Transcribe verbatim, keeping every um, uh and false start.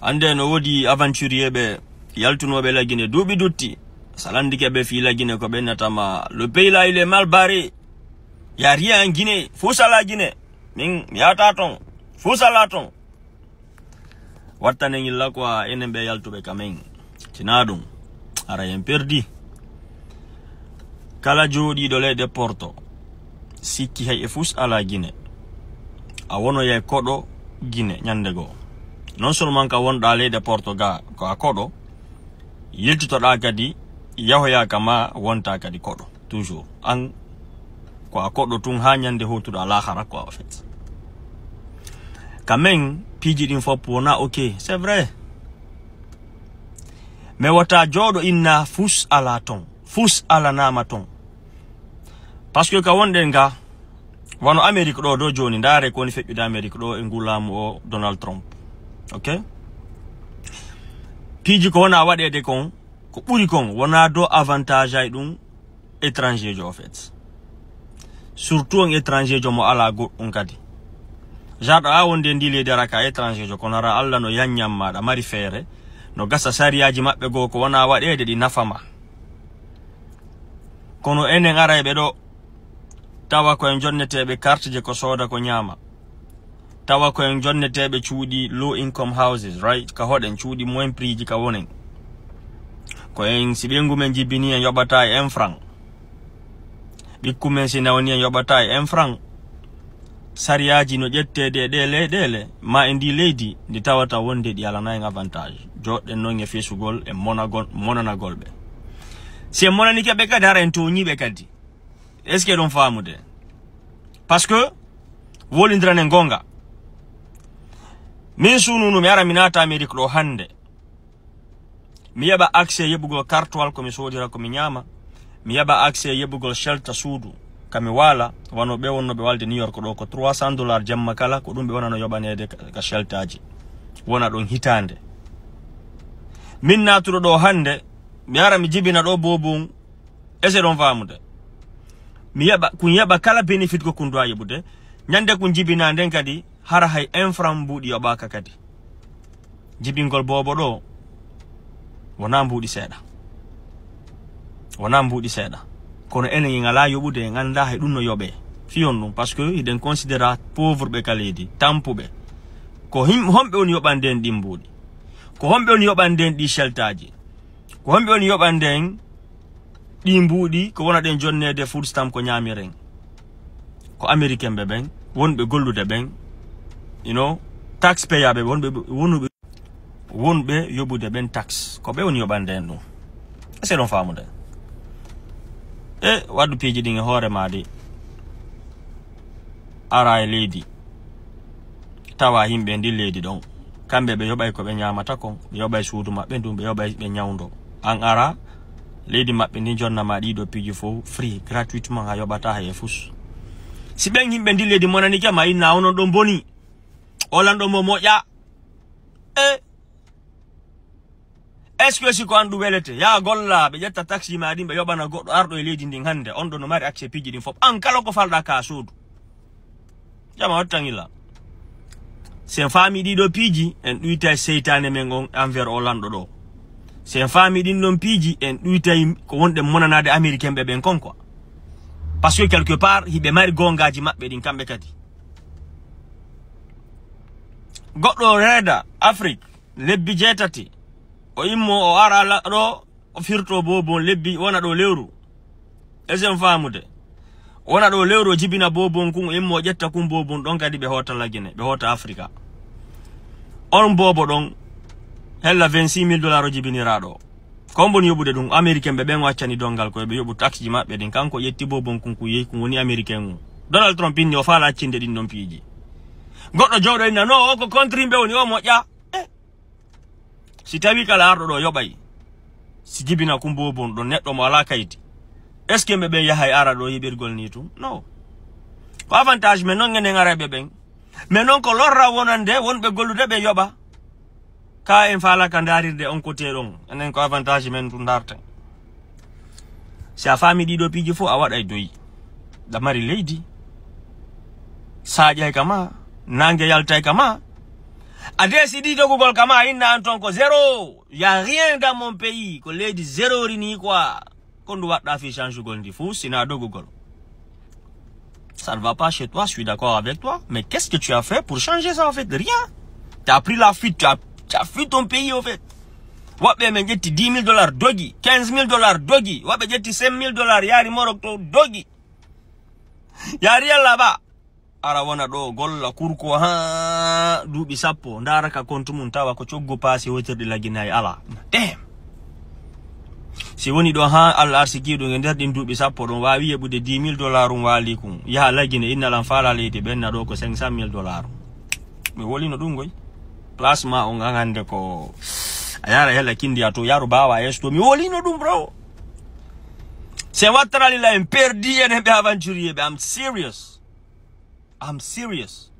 Annde no woodi aventurier ɓe yaltunooɓe la Guinée duuɓi dutti. Salandike ɓe fii la Guinée ko ɓe natama le pays là il est mal barré. Y a rien en Guinée. Fuusa la Guinée. Min mi yata ton. Fuusa la ton. Wattanen illa quoi enen ɓe yaltuɓe ka men. Tina ɗum. Ara en perdi. Kala jooɗiiɗo leyɗe Porto, sikki hay e fus alaa Gine. A wonoyay koɗo Gine ñannde goo. Non seulement ka wonɗaa leyɗe Porto ga ko a koɗo, yiltitoɗaa kadi, yahoyaa ka ma wontaa kadi koɗo. Toujours. An ko a koɗo tun haa ñannde hootuɗo a laahara quoi, en fait. Ka men, piiji ɗin fof wonaa ok. C'est vrai. Mais wota jooɗo inna fus alaa ton. Fus alanaama ton. Parce que ka wonɗen ga, wano Amérique ɗo, ɗo jooni, ndaare ko woni feƴƴude Amérique ɗo e ngu laamu o Donald Trump. Ok? Piiji ko wona waɗeede kon, ko ɓuri kon, wona do avantage ay ɗum étranger jo, en fait. Surtout on étranger jo mo alaa goɗɗum kadi. Genre, a wonde ndi leydi ara ka étranger jo, kono ara Allah no yanñan ma, ɗa mari feere, no gasa sariyaaji maɓɓe goo ko wona waɗeede ɗi nafa ma. Kono enen arayɓe ɗo, tawa ko en jonneteeɓe carte je ko sooda ko ñaama. Tawa ko en jonneteeɓe cuuɗi low income houses, right? Ka hoɗen cuuɗi moins prix ji ka wonen. Ko en, si ɓeyngu men jibini en yoɓata e un franc. Ɓikku men si nawni en yoɓata e un franc. Sariyaaji no ƴetteede e ɗe leyɗeele, ma e ndi leydi, ndi tawata wonde ɗi alana en avantage. Joɗɗen non e fesugol e monagol, monanagol ɓe. Si en monanike ɓe kadi, hara en tooñii ɓe kadi. Est-ce que ɗum faamude? Parce que, wolindiranen goonga. Min sununu, mi ara mi naata Amérique ɗo hannde. Mi heɓa accès yeɓugol kartowal ko mi soodira ko mi ñaama. Mi heɓa accès yeɓugol shelter suudu ka mi waala, wano ɓe wonnooɓe waalde New York ɗo ko trois cents dollars jemma kala, ko ɗum ɓe wonano yoɓaneede ka, ka shelter ji. Wona ɗon hitaande. Min naatuɗo ɗo hannde, mi ara mi jibina ɗo boobun. Est-ce que ɗon faamude? Mi yeɓa, kun yeɓa kala benefit ko kun duwa yeɓude. Ñande kun jibina nden kadi, hara hay un franc mbuuɗi yoɓaaka kadi. Jibingol boobo ɗo, wona mbuuɗi seeɗa. Wona mbuuɗi seeɗa. Kono enen en alaa yoɓude, en anndaa hay ɗum no yoɓee. Fiyon ɗum, parce que hiɗen considéra pauvre ɓe ka leydi, tampuɓe. Ko him-, homɓe woni yoɓande en ɗin mbuuɗi? Ko homɓe woni yoɓande en ɗi shelter ji? Ko homɓe woni yoɓande en ɗi mbuuɗi ko wona ɗen jonneede food stamp ko ñaamiren? Ko Américain ɓe ɓen, wonɓe gollude ɓen, you know, taxpayer ɓe, wonɓe, wonɓe, wonɓe yoɓude ɓen taxe. Ko ɓe woni yoɓande en ɗum. Est-ce que ɗon faamude? E waddu piiji ɗin e hoore maa ɗi. Ara e leydi, tawa yimɓe ndi leydi ɗon, kamɓe ɓe yoɓay ko ɓe ñaamata kon, ɓe yoɓay suudu maɓɓe ndun, ɓe yoɓay ɓe ñawndo. An ara, leydi maɓɓe ndi jonna ma ɗiɗo piiji fof free, gratuitement, a yoɓata hay e fus. Si ɓen yimɓe ndi leydi monanike ma, inna onon ɗon boni, olan ɗon mo moƴƴa. E Est-ce que si ko an ɗum welete? Yaa golla, ɓe ƴetta taxi ma ɗin, ɓe yoɓana goɗɗo arɗo e leydi ndin hannde. On ɗon no mari accès piiji ɗin fof. An kala ko falɗa ka soodu. Jama wattan illa. Si en faami ɗiɗo piiji, en ɗuytay seytaane men on envers o lanɗo ɗo. Si en faami ɗin ɗon piiji, en ɗuytay ko wonɗen monanaade Américain ɓe ɓen kon quoi. Parce que quelque part, hiɓe mari goongaaji maɓɓe ɗin kamɓe kadi. Goɗɗo reeda Afrique, lebbi jeetati, o immo o ara la-, ɗo, o firto boobon lebbi, wona ɗo lewru. Esen faamude. Wona ɗo lewru o jibina boobon kun, o immo o ƴetta kun boobon ɗon kadi ɓe hoota Lagine, ɓe hoota Afrika. On boobo ɗon, hella vingt-six mille dollars o jibinira ɗo. Ko on boni yoɓude ɗum, Américain ɓe ɓen o accani dongal ko ɓe yoɓu taxe ji maɓɓe ɗin. Kanko ƴetti boobon kun, kun yehi kun woni Américain ngun. Donald Trump inni o faala accinde ɗin ɗon piiji. Goɗɗo jooɗo inna, no, o ko contre yimɓe woni, o moƴƴa. Eh. Si tawi kala arɗo ɗo yoɓay, si jibina kun boobon ɗon neɗɗo mo alaa kaydi, est-ce que ɓe ɓen yahay ara ɗo yiɓirgol ni tun? No. Ko avantage men non enen arayɓe ɓen. Mais non ko lorra wonande wonɓe gollude ɓe yoɓa. Ka en faala ka ndarirde on côté ɗon. Enen ko avantage men tun ndarten. Si a faami ɗiɗo piiji fof, a waɗay doyi. Ɗa mari leydi. Saaƴay ka ma, naange yaltay ka ma. A décidi dogugol kama inna an ton ko zéro. Y a rien dans mon pays, ko leydi zéro rini quoi. Ko ndu waɗɗa fi changugol ndi fou sina dogugol. Ça ne va pas chez toi, je suis d'accord avec toi, mais qu'est-ce que tu as fait pour changer ça en fait? Rien. Tu as pris la fuite, tu as, tu as fui ton pays au fait. Woɓɓe men ƴetti dix mille dollars dogi, quinze mille dollars dogi, woɓɓe ƴetti cinq mille dollars yaari Morok to dogi. Yaari yalla ba. Ara wona ɗo golla kurko ha duuɓi sappo, ndara ka compte mum tawa ko coggu paasi hotirɗi laginayi ala. Damn. Si woni ɗo ha Allah arsikiɗum e nder ɗin duuɓi sappo, ɗum wawi yeɓude dix mille dollars um wali kum, yaha lagine innal an fala leydi ɓenna ɗo ko cinq cent mille dollars. Mi wolino ɗum goy. Place ma on an hande ko a yara hela kindi a to yaru bawa yeeso to, mi wolino ɗum bro. C'est wattara lila en perdi en ɓe aventurier ɓe. I'm serious. I'm serious.